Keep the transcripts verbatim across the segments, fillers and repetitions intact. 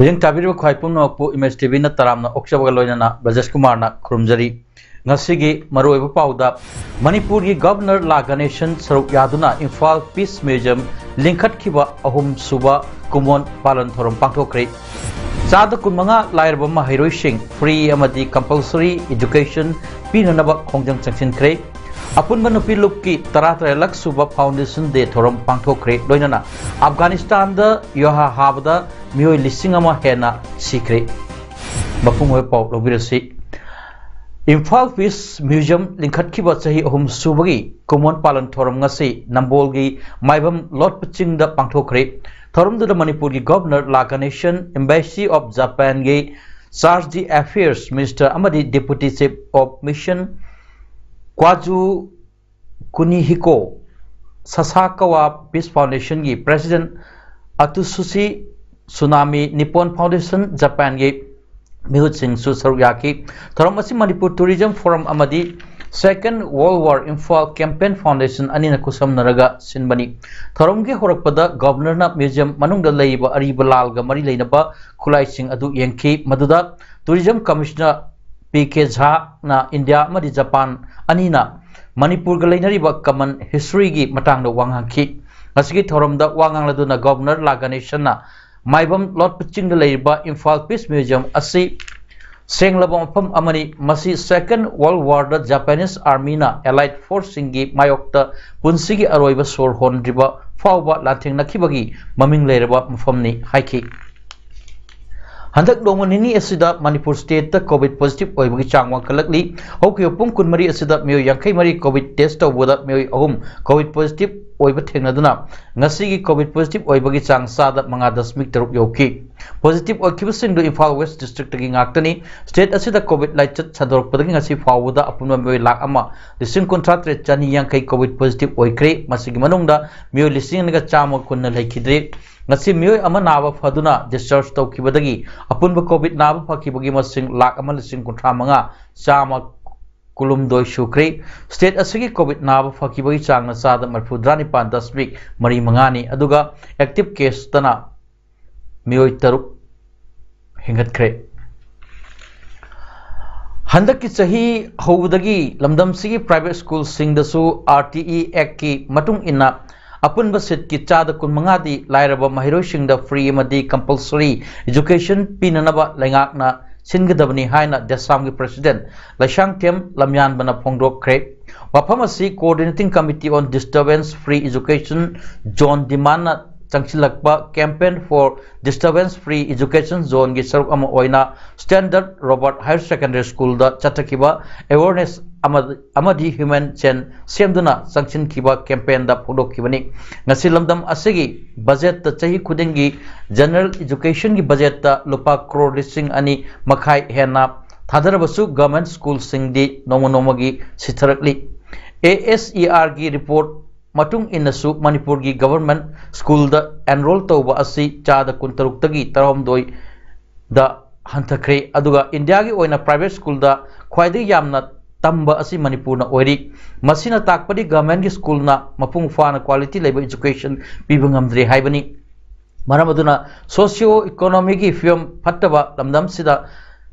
ꯍꯧꯖꯤꯛ ꯇꯥꯕꯤꯔꯤꯕ ꯈ꯭ꯋꯥꯏ ꯄꯨꯝꯅꯃꯛꯄꯨ ꯏꯃꯦꯖ ꯇꯤ ꯚꯤꯅ ꯇꯔꯥꯝꯅ ꯑꯣꯛꯆꯕꯒ ꯂꯣꯏꯅꯅ ꯕ꯭ꯔꯖꯦꯁ ꯀꯨꯃꯥꯔꯅ ꯈꯨꯔꯨꯝꯖꯔꯤ꯫ ꯉꯁꯤꯒꯤ ꯃꯔꯨꯑꯣꯏꯕ ꯄꯥꯎꯗ, ꯃꯅꯤꯄꯨꯔꯒꯤ ꯒꯕꯔꯅꯔ ꯂꯥ ꯒꯅꯦꯁꯟ ꯁꯔꯨꯛ ꯌꯥꯗꯨꯅ ꯏꯝꯐꯥꯜ ꯄꯤꯁ ꯃ꯭ꯌꯨꯖꯤꯌꯝ ꯂꯤꯡꯈꯠꯈꯤꯕ ꯑꯍꯨꯝ ꯁꯨꯕ ꯀꯨꯝꯑꯣꯟ ꯄꯥꯂꯟ ꯊꯧꯔꯝ ꯄꯥꯡꯊꯣꯛꯈ꯭ꯔꯦ꯫ ꯆꯥꯗ ꯀꯨꯟ ꯃꯉꯥ ꯂꯥꯏꯔꯕ ꯃꯍꯩꯔꯣꯏꯁꯤꯡ ꯐ꯭ꯔꯤ ꯑꯃꯗꯤ ꯀꯝꯄꯜꯁꯔꯤ ꯏꯗꯨꯀꯦꯁꯟ ꯄꯤꯅꯅꯕ ꯈꯣꯡꯖꯪ ꯆꯪꯁꯤꯟꯈ꯭ꯔꯦ꯫ ꯑꯄꯨꯟꯕ ꯅꯨꯄꯤ ꯂꯨꯞꯀꯤ ꯇꯔꯥꯇꯔꯦꯠꯂꯛ ꯁꯨꯕ ꯐꯥꯎꯟꯗꯦꯁꯟ ꯗꯦ ꯊꯧꯔꯝ ꯄꯥꯡꯊꯣꯛꯈ꯭ꯔꯦ꯫ ꯂꯣꯏꯅꯅ ꯑꯐꯒꯥꯅꯤꯁꯇꯥꯟꯗ ꯌꯨꯍꯥ ꯍꯥꯕꯗ ꯃꯤꯑꯣꯏ ꯂꯤꯁꯤꯡ ꯑꯃ ꯍꯦꯟꯅ ꯁꯤꯈ꯭ꯔꯦ꯫ ꯃꯄꯨꯡ ꯑꯣꯏꯕ ꯄꯥꯎ ꯂꯧꯕꯤꯔꯁꯤ꯫ ꯏꯝꯐꯥꯜ ꯄꯤꯁ ꯃ꯭ꯌꯨꯖꯤꯌꯝ ꯂꯤꯡꯈꯠꯈꯤꯕ ꯆꯍꯤ ꯑꯍꯨꯝ ꯁꯨꯕꯒꯤ ꯀꯨꯝꯑꯣꯟ ꯄꯥꯂꯟ ꯊꯧꯔꯝ ꯉꯁꯤ ꯅꯝꯕꯣꯜꯒꯤ ꯃꯥꯏꯕꯝ ꯂꯣꯠꯄ ꯆꯤꯡꯗ ꯄꯥꯡꯊꯣꯛꯈ꯭ꯔꯦ꯫ ꯊꯧꯔꯝꯗꯨꯗ ꯃꯅꯤꯄꯨꯔꯒꯤ governor La Ganesan, embassy of ꯖꯄꯥꯟꯒꯤ ꯆꯥꯔꯖ ꯗꯤ ꯑꯦꯐꯤꯌꯔꯁ ꯃꯤꯅꯤꯁꯇꯔ ꯑꯃꯗꯤ ꯗꯦꯄꯨꯇꯤ ꯆꯤꯐ ꯑꯣꯐ ꯃꯤꯁꯟ ꯀ꯭ꯋꯥꯖꯨ ꯀꯨꯅꯤꯍꯤꯀꯣ ꯁꯁꯥꯀꯋꯥ ꯄꯤꯁ ꯐꯥꯎꯟꯗꯦꯁꯟꯒꯤ president Atsushi Sunami, Nippon foundation ꯖꯄꯥꯟꯒꯤ ꯃꯤꯍꯨꯠꯁꯤꯡꯁꯨ ꯁꯔꯨꯛ ꯌꯥꯈꯤ꯫ ꯊꯧꯔꯝ ꯑꯁꯤ ꯃꯅꯤꯄꯨꯔ ꯇꯨꯔꯤꯖꯝ ꯐꯣꯔꯝ ꯑꯃꯗꯤ second world war Imphal campaign foundation ꯑꯅꯤꯅ ꯈꯨꯠꯁꯝꯅꯔꯒ ꯁꯤꯟꯕꯅꯤ꯫ ꯊꯧꯔꯝꯒꯤ ꯍꯧꯔꯛꯄꯗ ꯒꯕꯔꯅꯔꯅ ꯃ꯭ꯌꯨꯖꯤꯌꯝ ꯃꯅꯨꯡꯗ ꯂꯩꯔꯤꯕ ꯑꯔꯤꯕ ꯂꯥꯜꯒ ꯃꯔꯤ ꯂꯩꯅꯕ ꯈꯨꯠꯂꯥꯏꯁꯤꯡ ꯑꯗꯨ ꯌꯦꯡꯈꯤ꯫ ꯃꯗꯨꯗ ꯇꯨꯔꯤꯖꯝ ꯀꯃꯤꯁꯅꯔ ꯄꯤ ꯀꯦ ꯖꯥꯅ ꯏꯟꯗꯤꯌꯥ ꯑꯃꯗꯤ ꯖꯄꯥꯟ ꯑꯅꯤꯅ ꯃꯅꯤꯄꯨꯔꯒ ꯂꯩꯅꯔꯤꯕ ꯀꯃꯟ ꯍꯤꯁꯇ꯭ꯔꯤꯒꯤ ꯃꯇꯥꯡꯗ ꯋꯥ ꯉꯥꯡꯈꯤ꯫ ꯉꯁꯤꯒꯤ ꯊꯧꯔꯝꯗ ꯋꯥ ꯉꯥꯡꯂꯗꯨꯅ ꯒꯕꯔꯅꯔ ꯂꯥ ꯒꯅꯦꯁꯟꯅ ꯃꯥꯏꯕꯝ ꯂꯣꯠꯄ ꯆꯤꯡꯗ ꯂꯩꯔꯤꯕ ꯏꯝꯐꯥꯜ ꯄꯤꯁ ꯃ꯭ꯌꯨꯖꯤꯌꯝ ꯑꯁꯤ ꯁꯦꯡꯂꯕ ꯃꯐꯝ ꯑꯃꯅꯤ꯫ ꯃꯁꯤ ꯁꯦꯀꯦꯟ ꯋꯥꯔꯜ ꯋꯥꯔꯗ ꯖꯄꯥꯅꯤꯁ ꯑꯥꯔꯃꯤꯅ ꯑꯦꯂꯥꯏꯠ ꯐꯣꯔꯁꯁꯤꯡꯒꯤ ꯃꯥꯌꯣꯛꯇ ꯄꯨꯟꯁꯤꯒꯤ ꯑꯔꯣꯏꯕ ꯁꯣꯔ ꯍꯣꯟꯗ꯭ꯔꯤꯕ ꯐꯥꯎꯕ ꯂꯥꯟꯊꯦꯡꯅꯈꯤꯕꯒꯤ ꯃꯃꯤꯡ ꯂꯩꯔꯕ ꯃꯐꯝꯅꯤ ꯍꯥꯏꯈꯤ꯫ ꯍꯟꯗꯛ ꯅꯣꯡꯃ ꯅꯤꯅꯤ ꯑꯁꯤꯗ ꯃꯅꯤꯄꯨꯔ ꯁ꯭ꯇꯦꯠꯇ ꯀꯣꯚꯤꯗ ꯄꯣꯖꯤꯇꯤꯚ ꯑꯣꯏꯕꯒꯤ ꯆꯥꯡ ꯋꯥꯡꯈꯠꯂꯛꯂꯤ꯫ ꯍꯧꯈꯤꯕ ꯄꯨꯡ ꯀꯨꯟꯃꯔꯤ ꯑꯁꯤꯗ ꯃꯤꯑꯣꯏ ꯌꯥꯡꯈꯩ ꯃꯔꯤ ꯀꯣꯚꯤꯗ ꯇꯦꯁ ꯇꯧꯕꯗ ꯃꯤꯑꯣꯏ ꯑꯍꯨꯝ ꯀꯣꯚꯤꯗ ꯄꯣꯖꯤꯇꯤꯚ ꯑꯣꯏꯕ ꯊꯦꯡꯅꯗꯨꯅ ꯉꯁꯤꯒꯤ COVID positive ꯑꯣꯏꯕꯒꯤ ꯆꯥꯡ ꯆꯥꯗ ꯃꯉꯥ ꯗꯁꯃꯤꯛ ꯇꯔꯨꯛ ꯌꯧꯈꯤ꯫ Positive ꯑꯣꯏꯈꯤꯕꯁꯤꯡꯗꯨ ꯏꯝꯐꯥꯜ West districtꯇꯒꯤ ꯉꯥꯛꯇꯅꯤ꯫ State ꯑꯁꯤꯗ COVID ꯂꯥꯏꯆꯠ ꯁꯟꯗꯣꯔꯛꯄꯗꯒꯤ ꯉꯁꯤ ꯐꯥꯎꯕꯗ ꯑꯄꯨꯟꯕ ꯃꯤꯑꯣꯏ ꯂꯥꯈ ꯑꯃ ꯂꯤꯁꯤꯡ ꯀꯨꯟꯊ꯭ꯔꯥ ꯇꯔꯦꯠ ꯆꯅꯤ ꯌꯥꯡꯈꯩ COVID positive ꯑꯣꯏꯈ꯭ꯔꯦ꯫ ꯃꯁꯤꯒꯤ ꯃꯅꯨꯡꯗ ꯃꯤꯑꯣꯏ ꯂꯤꯁꯤꯡ ꯑꯅꯤꯒ ꯆꯥꯝꯃ ꯀꯨꯟꯅ ꯂꯩꯈꯤꯗ꯭ꯔꯤ꯫ ꯉꯁꯤ ꯃꯤꯑꯣꯏ ꯑꯃ ꯅꯥꯕ ꯐꯗꯨꯅ discharge ꯇꯧꯈꯤꯕꯗꯒꯤ ꯑꯄꯨꯟꯕ COVID ꯅꯥꯕ ꯐꯈꯤꯕꯒꯤ ꯃꯁꯤꯡ ꯂꯥꯈ ꯑꯃ ꯂꯤꯁꯤꯡ ꯀꯨꯟꯊ꯭ꯔꯥ ꯃꯉꯥ ꯆꯥꯝꯃ ꯀꯨꯟꯍꯨꯝꯗꯣꯏ ꯁꯨꯈ꯭ꯔꯦ꯫ State ꯑꯁꯤꯒꯤ COVID ꯅꯥꯕ ꯐꯈꯤꯕꯒꯤ ꯆꯥꯡꯅ ꯆꯥꯗ ꯃꯔꯤꯐꯨꯇꯔꯥ ꯅꯤꯄꯥꯟ ꯗꯁꯃꯤꯛ ꯃꯔꯤ ꯃꯉꯥꯅꯤ, ꯑꯗꯨꯒ active caseꯇꯅ ꯃꯤꯑꯣꯏ ꯇꯔꯨꯛ ꯍꯦꯟꯒꯠꯈ꯭ꯔꯦ꯫ ꯍꯟꯗꯛꯀꯤ ꯆꯍꯤ ꯍꯧꯕꯗꯒꯤ ꯂꯝꯗꯝꯁꯤꯒꯤ private schoolꯁꯤꯡꯗꯁꯨ RTE Actꯀꯤ ꯃꯇꯨꯡ ꯏꯟꯅ ꯑꯄꯨꯟꯕ seatꯀꯤ ꯆꯥꯗ ꯀꯨꯟꯃꯉꯥꯗꯤ ꯂꯥꯏꯔꯕ ꯃꯍꯩꯔꯣꯏꯁꯤꯡꯗ free ꯑꯃꯗꯤ compulsory education ꯄꯤꯅꯅꯕ ꯂꯩꯉꯥꯛꯅ ꯁꯤꯟꯒꯗꯕꯅꯤ ꯍꯥꯏꯅ DESAMꯒꯤ president ꯂꯩꯁꯥꯡꯊꯦꯝ ꯂꯝꯌꯥꯟꯕꯅ ꯐꯣꯡꯗꯣꯛꯈ꯭ꯔꯦ꯫ ꯋꯥꯐꯝ ꯑꯁꯤ Coordinating Committee on Disturbance Free Education Zone demandꯅ ꯆꯪꯁꯤꯜꯂꯛꯄ Campaign for Disturbance Free Education Zoneꯒꯤ ꯁꯔꯨꯛ ꯑꯃ ꯑꯣꯏꯅ Standard Robert Higher Secondary Schoolꯗ ꯆꯠꯊꯈꯤꯕ awareness ꯑꯃ-, ꯑꯃꯗꯤ human chain ꯁꯦꯝꯗꯨꯅ ꯆꯪꯁꯤꯟꯈꯤꯕ campaignꯗ ꯐꯣꯡꯗꯣꯛꯈꯤꯕꯅꯤ꯫ ꯉꯁꯤ ꯂꯝꯗꯝ ꯑꯁꯤꯒꯤ budgetꯇ ꯆꯍꯤ ꯈꯨꯗꯤꯡꯒꯤ general educationꯒꯤ budgetꯇ ꯂꯨꯄꯥ ꯀ꯭ꯔꯣꯔ ꯂꯤꯁꯤꯡ ꯑꯅꯤ ꯃꯈꯥꯏ ꯍꯦꯟꯅ ꯊꯥꯗꯔꯕꯁꯨ government schoolꯁꯤꯡꯗꯤ ꯅꯣꯡꯃ ꯅꯣꯡꯃꯒꯤ ꯁꯤꯊꯔꯛꯂꯤ꯫ ASERꯒꯤ report ꯃꯇꯨꯡ ꯏꯟꯅꯁꯨ ꯃꯅꯤꯄꯨꯔꯒꯤ government schoolꯗ enroll ꯇꯧꯕ ꯑꯁꯤ ꯆꯥꯗ ꯀꯨꯟꯇꯔꯨꯛꯇꯒꯤ ꯇꯔꯥꯍꯨꯝꯗꯣꯏꯗ ꯍꯟꯊꯈ꯭ꯔꯦ, ꯑꯗꯨꯒ ꯏꯟꯗꯤꯌꯥꯒꯤ ꯑꯣꯏꯅ private schoolꯗ ꯈ꯭ꯋꯥꯏꯗꯒꯤ ꯌꯥꯝꯅ ꯇꯝꯕ ꯑꯁꯤ ꯃꯅꯤꯄꯨꯔꯅ ꯑꯣꯏꯔꯤ꯫ ꯃꯁꯤꯅ ꯇꯥꯛꯄꯗꯤ governmentꯀꯤ schoolꯅ ꯃꯄꯨꯡ ꯐꯥꯅ quality ꯂꯩꯕ education ꯄꯤꯕ ꯉꯝꯗ꯭ꯔꯦ ꯍꯥꯏꯕꯅꯤ꯫ ꯃꯔꯝ ꯑꯗꯨꯅ socio economyꯒꯤ ꯐꯤꯕꯝ ꯐꯠꯇꯕ ꯂꯝꯗꯝꯁꯤꯗ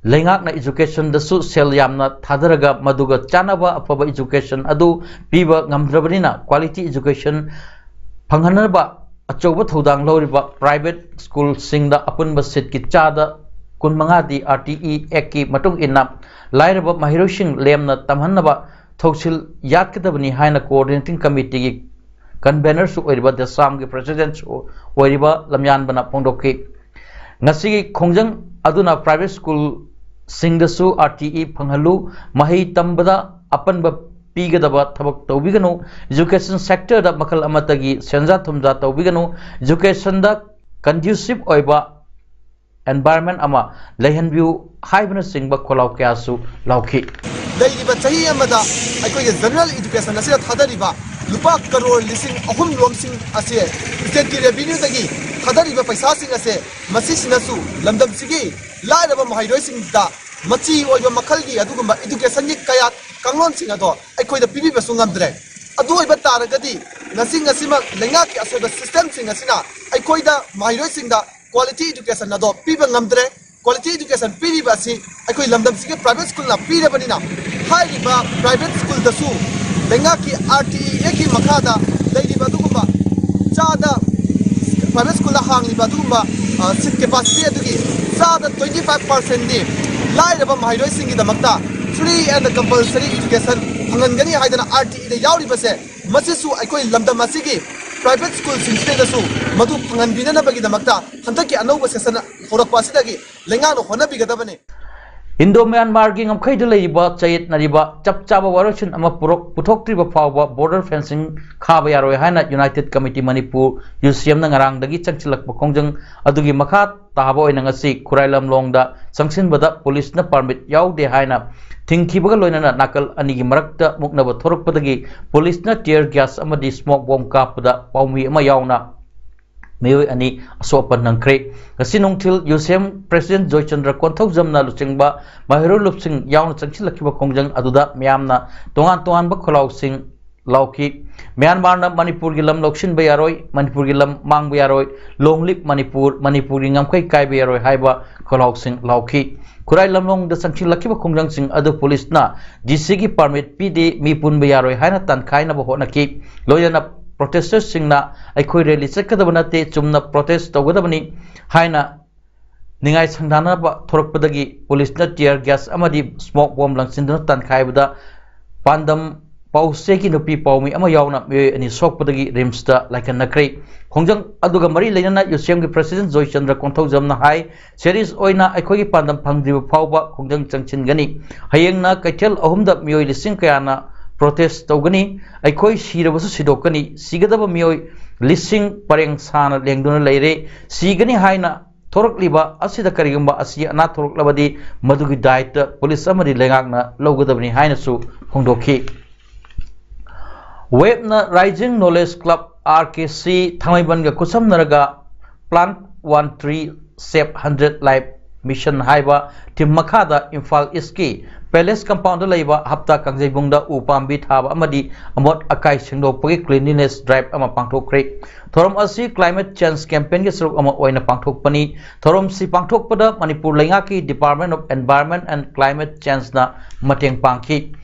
ꯂꯩꯉꯥꯛꯅ educationꯗꯁꯨ ꯁꯦꯜ ꯌꯥꯝꯅ ꯊꯥꯗꯔꯒ ꯃꯗꯨꯒ ꯆꯥꯟꯅꯕ ꯑꯐꯕ education ꯑꯗꯨ ꯄꯤꯕ ꯉꯝꯗ꯭ꯔꯕꯅꯤꯅ quality education ꯐꯪꯍꯟꯅꯕ ꯑꯆꯧꯕ ꯊꯧꯗꯥꯡ ꯂꯧꯔꯤꯕ private schoolꯁꯤꯡꯗ ꯑꯄꯨꯟꯕ seatꯀꯤ ꯆꯥꯗ ꯀꯨꯟꯃꯉꯥꯗꯤ RTE Actꯀꯤ ꯃꯇꯨꯡ ꯏꯟꯅ ꯂꯥꯏꯔꯕ ꯃꯍꯩꯔꯣꯏꯁꯤꯡ ꯂꯦꯝꯅ ꯇꯝꯍꯟꯅꯕ ꯊꯧꯁꯤꯜ ꯌꯥꯠꯀꯗꯕꯅꯤ ꯍꯥꯏꯅ Coordinating Committeeꯒꯤ convenerꯁꯨ ꯑꯣꯏꯔꯤꯕ DESAMꯒꯤ presidentꯁꯨ ꯑꯣꯏꯔꯤꯕ ꯂꯝꯌꯥꯟꯕꯅ ꯐꯣꯡꯗꯣꯛꯈꯤ꯫ ꯉꯁꯤꯒꯤ ꯈꯣꯡꯖꯪ ꯑꯗꯨꯅ private schoolꯁꯤꯡꯗꯁꯨ RTE ꯐꯪꯍꯜꯂꯨ, ꯃꯍꯩ ꯇꯝꯕꯗ ꯑꯄꯟꯕ ꯄꯤꯒꯗꯕ ꯊꯕꯛ ꯇꯧꯕꯤꯒꯅꯨ꯫ Education sector ꯗ ꯃꯈꯜ ꯑꯃꯠꯇꯒꯤ ꯁꯦꯟꯖꯥ ꯊꯨꯝꯖꯥ ꯇꯧꯕꯤꯒꯅꯨ꯫ Education ꯗ conducive ꯑꯣꯏꯕ environment ꯑꯃ ꯂꯩꯍꯟꯕꯤꯌꯨ ꯍꯥꯏꯕꯅꯆꯤꯡꯕ ꯈꯣꯜꯂꯥꯎ ꯀꯌꯥꯁꯨ ꯂꯥꯎꯈꯤ꯫ ꯂꯩꯔꯤꯕ ꯆꯍꯤ ꯑꯃꯗ ꯑꯩꯈꯣꯏꯒꯤ general education ꯑꯁꯤꯗ ꯊꯥꯗꯔꯤꯕ ꯂꯨꯄꯥ ꯀꯔꯣꯔ ꯂꯤꯁꯤꯡ ꯑꯍꯨꯝ ꯔꯣꯝꯁꯤꯡ ꯑꯁꯤ state ꯀꯤ revenue ꯗꯒꯤ ꯊꯥꯗꯔꯤꯕ ꯄꯩꯁꯥꯁꯤꯡ ꯑꯁꯦ ꯃꯁꯤꯁꯤꯅꯁꯨ ꯂꯝꯗꯝꯁꯤꯒꯤ ꯂꯥꯏꯔꯕ ꯃꯍꯩꯔꯣꯏꯁꯤꯡꯗ ꯃꯆꯤ ꯑꯣꯏꯕ ꯃꯈꯜꯒꯤ ꯑꯗꯨꯒꯨꯝꯕ education ꯒꯤ ꯀꯌꯥ ꯀꯥꯡꯂꯣꯟꯁꯤꯡ ꯑꯗꯣ ꯑꯩꯈꯣꯏꯗ ꯄꯤꯕꯤꯕꯁꯨ ꯉꯝꯗ꯭ꯔꯦ꯫ ꯑꯗꯨ ꯑꯣꯏꯕ ꯇꯥꯔꯒꯗꯤ ꯉꯁꯤ ꯉꯁꯤꯃꯛ ꯂꯩꯉꯥꯛꯀꯤ ꯑꯁꯣꯏꯕ system ꯁꯤꯡ ꯑꯁꯤꯅ ꯑꯩꯈꯣꯏꯗ ꯃꯍꯩꯔꯣꯏꯁꯤꯡꯗ quality education ꯑꯗꯣ ꯄꯤꯕ ꯉꯝꯗ꯭ꯔꯦ꯫ Quality education ꯄꯤꯔꯤꯕ ꯑꯁꯤ ꯑꯩꯈꯣꯏ ꯂꯝꯗꯝꯁꯤꯒꯤ private school ꯅ ꯄꯤꯔꯕꯅꯤꯅ ꯍꯥꯏꯔꯤꯕ private school ꯗꯁꯨ ꯂꯩꯉꯥꯛꯀꯤ R T E Act ꯀꯤ ꯃꯈꯥꯗ ꯂꯩꯔꯤꯕ ꯑꯗꯨꯒꯨꯝꯕ ꯆꯥꯗ private school ꯗ ꯍꯥꯡꯂꯤꯕ ꯑꯗꯨꯒꯨꯝꯕ, ꯑ, seat capacity ꯑꯗꯨꯒꯤ ꯆꯥꯗ twenty five percent ꯗꯤ ꯂꯥꯏꯔꯕ ꯃꯍꯩꯔꯣꯏꯁꯤꯡꯒꯤꯗꯃꯛꯇ free and compulsory education ꯐꯪꯍꯟꯒꯅꯤ ꯍꯥꯏꯗꯅ R T E ꯗ ꯌꯥꯎꯔꯤꯕꯁꯦ, ꯃꯁꯤꯁꯨ ꯑꯩꯈꯣꯏ ꯂꯝꯗꯝ ꯑꯁꯤꯒꯤ private school ꯁꯤꯡꯁꯤꯗꯁꯨ ꯃꯗꯨ ꯐꯪꯍꯟꯕꯤꯅꯅꯕꯒꯤꯗꯃꯛꯇ ꯍꯟꯗꯛꯀꯤ ꯑꯅꯧꯕ session ꯍꯧꯔꯛꯄ ꯑꯁꯤꯗꯒꯤ ꯂꯩꯉꯥꯛꯅ ꯍꯣꯠꯅꯕꯤꯒꯗꯕꯅꯤ꯫ ꯏꯟꯗꯣ ꯃ꯭ꯌꯥꯟꯃꯥꯔꯒꯤ ꯉꯝꯈꯩꯗ ꯂꯩꯔꯤꯕ ꯆꯌꯦꯠꯅꯔꯤꯕ ꯆꯞ ꯆꯥꯕ ꯋꯥꯔꯣꯏꯁꯤꯟ ꯑꯃ ꯄꯨꯔꯛ-, ꯄꯨꯊꯣꯛꯇ꯭ꯔꯤꯕ ꯐꯥꯎꯕ border fencing ꯈꯥꯕ ꯌꯥꯔꯣꯏ ꯍꯥꯏꯅ United Committee Manipur, U C M ꯅ ꯉꯔꯥꯡꯗꯒꯤ ꯆꯪꯁꯤꯜꯂꯛꯄ ꯈꯣꯡꯖꯪ ꯑꯗꯨꯒꯤ ꯃꯈꯥ ꯇꯥꯕ ꯑꯣꯏꯅ ꯉꯁꯤ ꯈꯨꯔꯥꯏ ꯂꯝꯂꯣꯡꯗ ꯆꯪꯁꯤꯟꯕꯗ ꯄꯨꯂꯤꯁꯅ permit ꯌꯥꯎꯗꯦ ꯍꯥꯏꯅ ꯊꯤꯡꯈꯤꯕꯒ ꯂꯣꯏꯅꯅ ꯅꯥꯀꯜ ꯑꯅꯤꯒꯤ ꯃꯔꯛꯇ ꯃꯨꯛꯅꯕ ꯊꯣꯔꯛꯄꯗꯒꯤ ꯄꯨꯂꯤꯁꯅ tear gas ꯑꯃꯗꯤ smoke bomb ꯀꯥꯞꯄꯗ ꯄꯥꯎꯃꯤ ꯑꯃ ꯌꯥꯎꯅ ꯃꯤꯑꯣꯏ ꯑꯅꯤ ꯑꯁꯣꯛ ꯑꯄꯟ ꯅꯪꯈ꯭ꯔꯦ꯫ ꯉꯁꯤ ꯅꯨꯡꯊꯤꯜ U C M President Joychandra ꯀꯣꯟꯊꯧꯖꯝꯅ ꯂꯨꯆꯤꯡꯕ ꯃꯍꯩꯔꯣꯏ ꯂꯨꯞꯁꯤꯡ ꯌꯥꯎꯅ ꯆꯪꯁꯤꯜꯂꯛꯈꯤꯕ ꯈꯣꯡꯖꯪ ꯑꯗꯨꯗ ꯃꯤꯌꯥꯝꯅ ꯇꯣꯉꯥꯟ ꯇꯣꯉꯥꯟꯕ ꯈꯣꯜꯂꯥꯎꯁꯤꯡ ꯂꯥꯎꯈꯤ꯫ ꯃ꯭ꯌꯥꯟꯃꯥꯔꯅ ꯃꯅꯤꯄꯨꯔꯒꯤ ꯂꯝ ꯂꯧꯁꯤꯟꯕ ꯌꯥꯔꯣꯏ, ꯃꯅꯤꯄꯨꯔꯒꯤ ꯂꯝ ꯃꯥꯡꯕ ꯌꯥꯔꯣꯏ, long live ꯃꯅꯤꯄꯨꯔ, ꯃꯅꯤꯄꯨꯔꯒꯤ ꯉꯝꯈꯩ ꯀꯥꯏꯕ ꯌꯥꯔꯣꯏ ꯍꯥꯏꯕ ꯈꯣꯜꯂꯥꯎꯁꯤꯡ ꯂꯥꯎꯈꯤ꯫ ꯈꯨꯔꯥꯏ ꯂꯝꯂꯣꯡꯗ ꯆꯪꯁꯤꯜꯂꯛꯈꯤꯕ ꯈꯣꯡꯖꯪꯁꯤꯡ ꯑꯗꯨ ꯄꯨꯂꯤꯁꯅ D C ꯒꯤ permit ꯄꯤꯗꯦ, ꯃꯤ ꯄꯨꯟꯕ ꯌꯥꯔꯣꯏ ꯍꯥꯏꯅ ꯇꯥꯟꯈꯥꯏꯅꯕ ꯍꯣꯠꯅꯈꯤ꯫ ꯂꯣꯏꯅꯅ protesters ꯁꯤꯡꯅ "ꯑꯩꯈꯣꯏ rally ꯆꯠꯀꯗꯕ ꯅꯠꯇꯦ, ꯆꯨꯝꯅ protest ꯇꯧꯒꯗꯕꯅꯤ" ꯍꯥꯏꯅ ꯅꯤꯡꯉꯥꯏ ꯁꯪꯗꯥꯅꯕ ꯊꯣꯔꯛꯄꯗꯒꯤ ꯄꯨꯂꯤꯁꯅ tear gas ꯑꯃꯗꯤ smoke bomb ꯂꯪꯁꯤꯟꯗꯨꯅ ꯇꯥꯟꯈꯥꯏꯕꯗ ꯄꯥꯟꯗꯝ ꯄꯥꯎꯆꯦꯒꯤ ꯅꯨꯄꯤ ꯄꯥꯎꯃꯤ ꯑꯃ ꯌꯥꯎꯅ ꯃꯤꯑꯣꯏ ꯑꯅꯤ ꯁꯣꯛꯄꯗꯒꯤ ꯔꯤꯝꯁꯇ ꯂꯥꯏꯀꯠꯅꯈ꯭ꯔꯦ꯫ ꯈꯣꯡꯖꯪ ꯑꯗꯨꯒ ꯃꯔꯤ ꯂꯩꯅꯅ U C M ꯒꯤ President ꯖꯣꯏꯆꯟꯗ꯭ꯔ ꯀꯣꯟꯊꯧꯖꯝꯅ ꯍꯥꯏ, "Serious ꯑꯣꯏꯅ ꯑꯩꯈꯣꯏꯒꯤ ꯄꯥꯟꯗꯝ ꯐꯪꯗ꯭ꯔꯤꯕ ꯐꯥꯎꯕ ꯈꯣꯡꯖꯪ ꯆꯪꯁꯤꯟꯒꯅꯤ꯫ ꯍꯌꯦꯡꯅ ꯀꯩꯊꯦꯜ ꯑꯍꯨꯝꯗ ꯃꯤꯑꯣꯏ ꯂꯤꯁꯤꯡ ꯀꯌꯥꯅ protest ꯇꯧꯒꯅꯤ꯫ ꯑꯩꯈꯣꯏ ꯁꯤꯔꯕꯁꯨ ꯁꯤꯗꯣꯛꯀꯅꯤ꯫ ꯁꯤꯒꯗꯕ ꯃꯤꯑꯣꯏ ꯂꯤꯁꯤꯡ ꯄꯔꯦꯡ ꯁꯥꯅ ꯂꯦꯡꯗꯨꯅ ꯂꯩꯔꯦ꯫ ꯁꯤꯒꯅꯤ ꯍꯥꯏꯅ ꯊꯣꯔꯛꯂꯤꯕ ꯑꯁꯤꯗ ꯀꯔꯤꯒꯨꯝꯕ ꯑꯁꯤ ꯑꯅꯥ ꯊꯣꯔꯛꯂꯕꯗꯤ ꯃꯗꯨꯒꯤ ꯗꯥꯏꯇ ꯄꯨꯂꯤꯁ ꯑꯃꯗꯤ ꯂꯩꯉꯥꯛꯅ ꯂꯧꯒꯗꯕꯅꯤ ꯍꯥꯏꯅꯁꯨ ꯐꯣꯡꯗꯣꯛꯈꯤ꯫ ꯋꯦꯕꯅ Rising Knowledge Club, R K C, ꯊꯥꯡꯃꯩꯕꯟꯒ ꯈꯨꯠꯁꯝꯅꯔꯒ Plant One Tree, Save Hundred Life Mission ꯍꯥꯏꯕ ꯊꯤꯝ ꯃꯈꯥꯗ ꯏꯝꯐꯥꯜ ꯏꯁꯀꯤ ꯄꯦꯂꯦꯁ ꯀꯝꯄꯥꯎꯟꯗ ꯂꯩꯕ ꯍꯞꯇꯥ ꯀꯥꯡꯖꯩꯕꯨꯡꯗ ꯎ ꯄꯥꯝꯕꯤ ꯊꯥꯕ ꯑꯃꯗꯤ ꯑꯃꯣꯠ ꯑꯀꯥꯏ ꯁꯦꯡꯗꯣꯛꯄꯒꯤ cleanliness drive ꯑꯃ ꯄꯥꯡꯊꯣꯛꯈ꯭ꯔꯦ꯫ ꯊꯧꯔꯝ ꯑꯁꯤ climate change campaignꯒꯤ ꯁꯔꯨꯛ ꯑꯃ ꯑꯣꯏꯅ ꯄꯥꯡꯊꯣꯛꯄꯅꯤ꯫ ꯊꯧꯔꯝꯁꯤ ꯄꯥꯡꯊꯣꯛꯄꯗ ꯃꯅꯤꯄꯨꯔ ꯂꯩꯉꯥꯛꯀꯤ Department of Environment and Climate Changeꯅ ꯃꯇꯦꯡ ꯄꯥꯡꯈꯤ꯫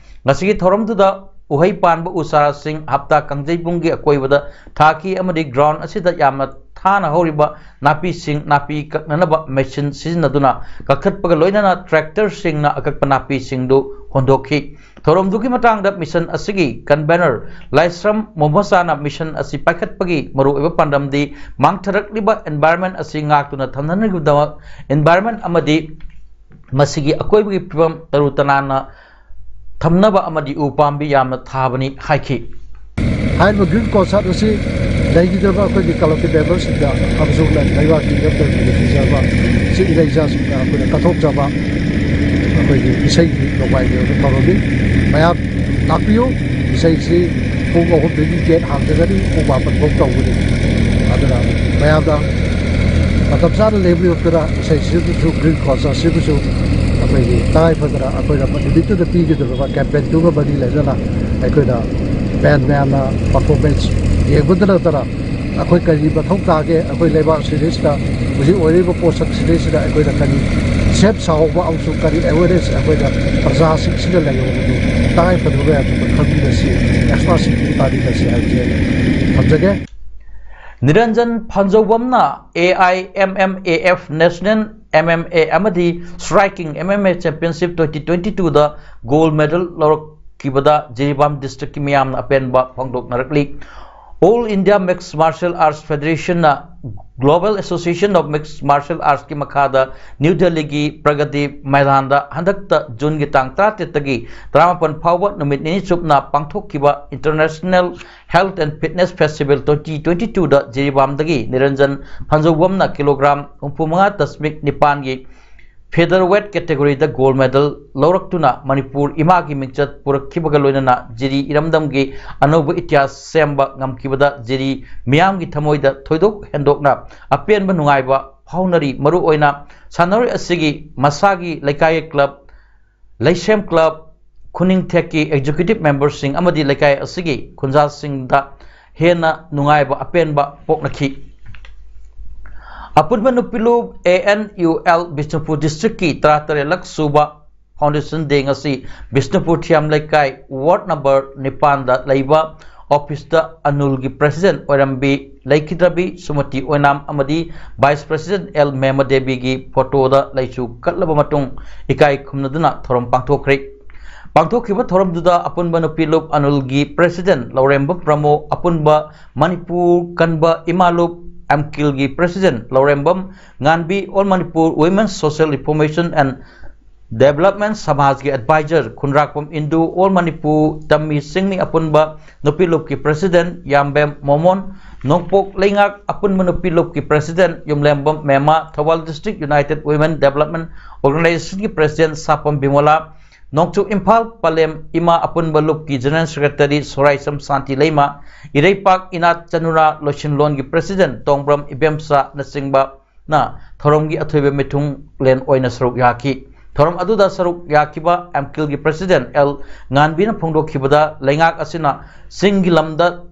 ꯉꯁꯤꯒꯤ ꯊꯧꯔꯝꯗꯨꯗ ꯎꯍꯩ ꯄꯥꯟꯕ ꯎ ꯆꯥꯔꯥꯁꯤꯡ ꯍꯞꯇꯥ ꯀꯥꯡꯖꯩꯕꯨꯡꯒꯤ ꯑꯀꯣꯏꯕꯗ ꯊꯥꯈꯤ ꯑꯃꯗꯤ ground ꯑꯁꯤꯗ ꯌꯥꯝꯅ ꯊꯥꯅ ꯍꯧꯔꯤꯕ ꯅꯥꯄꯤꯁꯤꯡ ꯅꯥꯄꯤ ꯀꯛꯅꯅꯕ machine ꯁꯤꯖꯤꯟꯅꯗꯨꯅ ꯀꯛꯊꯠꯄꯒ ꯂꯣꯏꯅꯅ tractorꯁꯤꯡꯅ ꯑꯀꯛꯄ ꯅꯥꯄꯤꯁꯤꯡꯗꯨ ꯍꯣꯟꯗꯣꯛꯈꯤ꯫ ꯊꯧꯔꯝꯗꯨꯒꯤ ꯃꯇꯥꯡꯗ mission ꯑꯁꯤꯒꯤ convener ꯂꯥꯏꯁ꯭ꯔꯝ ꯃꯣꯃꯣꯁꯥꯅ mission ꯑꯁꯤ ꯄꯥꯏꯈꯠꯄꯒꯤ ꯃꯔꯨꯑꯣꯏꯕ ꯄꯥꯟꯗꯝꯗꯤ ꯃꯥꯡꯊꯔꯛꯂꯤꯕ environment ꯑꯁꯤ ꯉꯥꯛꯇꯨꯅ ꯊꯝꯅꯅꯕꯒꯤꯗꯃꯛ environment ꯑꯃꯗꯤ ꯃꯁꯤꯒꯤ ꯑꯀꯣꯏꯕꯒꯤ ꯐꯤꯕꯝ ꯇꯔꯨ ꯇꯅꯥꯟꯅ ꯊꯝꯅꯕ ꯑꯃꯗꯤ ꯎ ꯄꯥꯝꯕꯤ ꯌꯥꯝꯅ ꯊꯥꯕꯅꯤ ꯍꯥꯏꯈꯤ꯫ ꯍꯥꯏꯔꯤꯕ green concert ꯑꯁꯤ ꯂꯩꯈꯤꯗ꯭ꯔꯕ ꯑꯩꯈꯣꯏꯒꯤ clubꯀꯤ memberꯁꯤꯡꯗ ꯑꯃꯁꯨꯡ ꯂꯩꯕꯥꯛꯀꯤ ꯏꯔꯝꯗꯝꯒꯤ ꯅꯤꯡꯊꯤꯖꯔꯕ ꯏꯆꯤꯜ ꯏꯅꯥ ꯏꯆꯥꯁꯤꯡꯗ ꯑꯩꯈꯣꯏꯅ ꯀꯠꯊꯣꯛꯆꯕ ꯑꯩꯈꯣꯏꯒꯤ ꯏꯁꯩꯒꯤ ꯅꯣꯡꯃꯥꯏꯒꯤ ꯑꯣꯏꯕ ꯊꯧꯔꯝꯅꯤ꯫ ꯃꯌꯥꯝ ꯂꯥꯛꯄꯤꯌꯨ꯫ ꯏꯁꯩꯁꯤ ꯄꯨꯡ ꯑꯍꯨꯝꯗꯒꯤ gate ꯍꯥꯡꯖꯒꯅꯤ, ꯄꯨꯡ ꯃꯥꯄꯟ ꯐꯥꯎ ꯇꯧꯒꯅꯤ꯫ ꯑꯗꯨꯅ ꯃꯌꯥꯝꯅ ꯃꯇꯝ ꯆꯥꯅ ꯂꯦꯡꯕꯤꯔꯛꯇꯨꯅ ꯏꯁꯩꯁꯤꯕꯨꯁꯨ, green concertꯁꯤꯕꯨꯁꯨ ꯑꯩꯈꯣꯏꯒꯤ ꯇꯉꯥꯏ ꯐꯗꯅ ꯑꯩꯈꯣꯏꯅ ꯅꯨꯃꯤꯠꯇꯨꯗ ꯄꯤꯒꯗꯧꯔꯤꯕ campaignꯗꯨꯒ ꯃꯔꯤ ꯂꯩꯅꯅ ꯑꯩꯈꯣꯏꯅ band ꯃꯌꯥꯝꯅ performance ꯌꯦꯡꯕꯗ ꯅꯠꯇꯅ ꯑꯩꯈꯣꯏ ꯀꯔꯤ ꯃꯊꯧ ꯇꯥꯒꯦ, ꯑꯩꯈꯣꯏ ꯂꯩꯕꯥꯛ ꯁꯤꯗꯩꯁꯤꯗ ꯍꯧꯖꯤꯛ ꯑꯣꯏꯔꯤꯕ ꯄꯣꯠꯁꯛ ꯁꯤꯗꯩꯁꯤꯗ ꯑꯩꯈꯣꯏꯅ ꯀꯔꯤ ꯁꯦꯞ ꯁꯥꯍꯧꯕ ꯑꯃꯁꯨꯡ ꯀꯔꯤ awareness ꯑꯩꯈꯣꯏꯅ ꯄ꯭ꯔꯖꯥꯁꯤꯡꯁꯤꯗ ꯂꯩꯍꯧꯕꯗꯨ ꯇꯉꯥꯏ ꯐꯗꯕ ꯃꯌꯥꯝꯁꯨ ꯈꯪꯃꯤꯟꯅꯁꯤ, expertꯁꯤꯡꯕꯨ ꯇꯥꯃꯤꯟꯅꯁꯤ ꯍꯥꯏꯕꯁꯤ ꯑꯩꯅ ꯊꯝꯖꯒꯦ꯫ ꯅꯤꯔꯟꯖꯟ ꯐꯥꯟꯖꯧꯕꯝꯅ A I M M A F National M M A ꯑꯃꯗꯤ Striking M M A Championship twenty twenty twoꯗ gold medal ꯂꯧꯔꯛꯈꯤꯕꯗ Jiribam districtꯀꯤ ꯃꯤꯌꯥꯝꯅ ꯑꯄꯦꯟꯕ ꯐꯣꯡꯗꯣꯛꯅꯔꯛꯂꯤ꯫ All India Mixed Martial Arts Federationꯅ Global Association of Mixed Martial Artsꯀꯤ ꯃꯈꯥꯗ ꯅ꯭ꯌꯨ ꯗꯦꯜꯂꯤꯒꯤ ꯄ꯭ꯔꯒꯇꯤ ꯃꯩꯗꯥꯟꯗ ꯍꯟꯗꯛꯇ ꯖꯨꯟꯒꯤ ꯇꯥꯡ ꯇꯔꯥꯇꯔꯦꯠꯇꯒꯤ ꯇꯔꯥꯃꯥꯄꯟ ꯐꯥꯎꯕ ꯅꯨꯃꯤꯠ ꯅꯤꯅꯤ ꯆꯨꯞꯅ ꯄꯥꯡꯊꯣꯛꯈꯤꯕ International Health and Fitness Festival twenty twenty twoꯗ ꯖꯤꯔꯤꯕꯥꯝꯗꯒꯤ ꯅꯤꯔꯟꯖꯟ ꯐꯟꯖꯧꯕꯝꯅ ꯀꯤꯂꯣꯒ꯭ꯔꯥꯝ ꯍꯨꯝꯐꯨꯃꯉꯥ ꯗꯁꯃꯤꯛ ꯅꯤꯄꯥꯟꯒꯤ featherweight categoryꯗ gold medal ꯂꯧꯔꯛꯇꯨꯅ ꯃꯅꯤꯄꯨꯔ ꯏꯃꯥꯒꯤ ꯃꯤꯡꯆꯠ ꯄꯨꯔꯛꯈꯤꯕꯒ ꯂꯣꯏꯅꯅ ꯖꯤꯔꯤ ꯏꯔꯝꯗꯝꯒꯤ ꯑꯅꯧꯕ ꯏꯇꯤꯍꯥꯁ ꯁꯦꯝꯕ ꯉꯝꯈꯤꯕꯗ ꯖꯤꯔꯤ ꯃꯤꯌꯥꯝꯒꯤ ꯊꯃꯣꯏꯗ ꯊꯣꯏꯗꯣꯛ ꯍꯦꯟꯗꯣꯛꯅ ꯑꯄꯦꯟꯕ ꯅꯨꯡꯉꯥꯏꯕ ꯐꯥꯎꯅꯔꯤ꯫ ꯃꯔꯨꯑꯣꯏꯅ ꯁꯥꯟꯅꯔꯣꯏ ꯑꯁꯤꯒꯤ ꯃꯁꯥꯒꯤ ꯂꯩꯀꯥꯏꯒꯤ club, ꯂꯩꯁꯦꯝ club, ꯈꯨꯅꯤꯡꯊꯦꯛꯀꯤ executive memberꯁꯤꯡ ꯑꯃꯗꯤ ꯂꯩꯀꯥꯏ ꯑꯁꯤꯒꯤ ꯈꯨꯟꯖꯥꯁꯤꯡꯗ ꯍꯦꯟꯅ ꯅꯨꯡꯉꯥꯏꯕ ꯑꯄꯦꯟꯕ ꯄꯣꯛꯅꯈꯤ꯫ ꯑꯄꯨꯟꯕ ꯅꯨꯄꯤꯂꯨꯞ A N U L Bishnupur districtꯀꯤ ꯇꯔꯥꯇꯔꯦꯠꯂꯛ ꯁꯨꯕ Foundation Day ꯉꯁꯤ ꯕꯤꯁꯅꯨꯄꯨꯔ ꯊꯤꯌꯥꯝ ꯂꯩꯀꯥꯏ ward number ꯅꯤꯄꯥꯟꯗ ꯂꯩꯕ officeꯇ ꯑꯅꯨꯜꯒꯤ president ꯑꯣꯏꯔꯝꯕꯤ ꯂꯩꯈꯤꯗ꯭ꯔꯕꯤ ꯁꯨꯃꯇꯤ ꯑꯣꯏꯅꯥꯝ ꯑꯃꯗꯤ vice president L ꯃꯦꯃꯗꯦꯕꯤꯒꯤ photoꯗ ꯂꯩꯁꯨ ꯀꯠꯂꯕ ꯃꯇꯨꯡ ꯏꯀꯥꯏ ꯈꯨꯝꯅꯗꯨꯅ ꯊꯧꯔꯝ ꯄꯥꯡꯊꯣꯛꯈ꯭ꯔꯦ꯫ ꯄꯥꯡꯊꯣꯛꯈꯤꯕ ꯊꯧꯔꯝꯗꯨꯗ ꯑꯄꯨꯟꯕ ꯅꯨꯄꯤꯂꯨꯞ ꯑꯅꯨꯜꯒꯤ president ꯂꯧꯔꯦꯝꯕꯝ ꯄ꯭ꯔꯃꯣ, ꯑꯄꯨꯟꯕ ꯃꯅꯤꯄꯨꯔ ꯀꯟꯕ ꯏꯃꯥꯂꯨꯞ ꯑꯦꯝꯀꯤꯜꯒꯤ president Laurembam ꯉꯥꯟꯕꯤ, All Manipur Women Social Reformation and Development ꯁꯃꯥꯖꯒꯤ advisor Khundrakpam ꯏꯟꯗꯨ, All Manipur ꯇꯝꯃꯤ ꯆꯤꯡꯃꯤ ꯑꯄꯨꯟꯕ ꯅꯨꯄꯤꯂꯨꯞꯀꯤ president ꯌꯥꯝꯕꯦꯝ ꯃꯣꯃꯣꯟ, ꯅꯣꯡꯄꯣꯛ ꯂꯩꯉꯥꯛ ꯑꯄꯨꯟꯕ ꯅꯨꯄꯤꯂꯨꯞꯀꯤ president ꯌꯨꯝꯂꯦꯝꯕꯝ ꯃꯦꯃꯥ, Thoubal District United Women Development Organizationꯒꯤ president ꯁꯥꯄꯝ ꯕꯤꯃꯣꯂꯥ, ꯅꯣꯡꯆꯨꯞ ꯏꯝꯐꯥꯜ ꯄꯂꯦꯝ ꯏꯃꯥ ꯑꯄꯨꯟꯕ ꯂꯨꯞꯀꯤ general secretary ꯁꯣꯔꯥꯏꯁꯝ ꯁꯥꯟꯇꯤ ꯂꯩꯃ, ꯏꯔꯩꯄꯥꯛ ꯏꯅꯥꯠ ꯆꯅꯨꯔꯥ ꯂꯣꯏꯁꯤꯟꯂꯣꯟꯒꯤ president ꯇꯣꯡꯕ꯭ꯔꯝ ꯏꯕꯦꯝꯆꯥꯅꯆꯤꯡꯕ ꯅ ꯊꯧꯔꯝꯒꯤ ꯑꯊꯣꯏꯕ ꯃꯤꯊꯨꯡꯂꯦꯟ ꯑꯣꯏꯅ ꯁꯔꯨꯛ ꯌꯥꯈꯤ꯫ ꯊꯧꯔꯝ ꯑꯗꯨꯗ ꯁꯔꯨꯛ ꯌꯥꯈꯤꯕ ꯑꯦꯝꯀꯤꯜꯒꯤ president L ꯉꯥꯟꯕꯤꯅ ꯐꯣꯡꯗꯣꯛꯈꯤꯕꯗ, ꯂꯩꯉꯥꯛ ꯑꯁꯤꯅ ꯆꯤꯡꯒꯤ ꯂꯝꯗ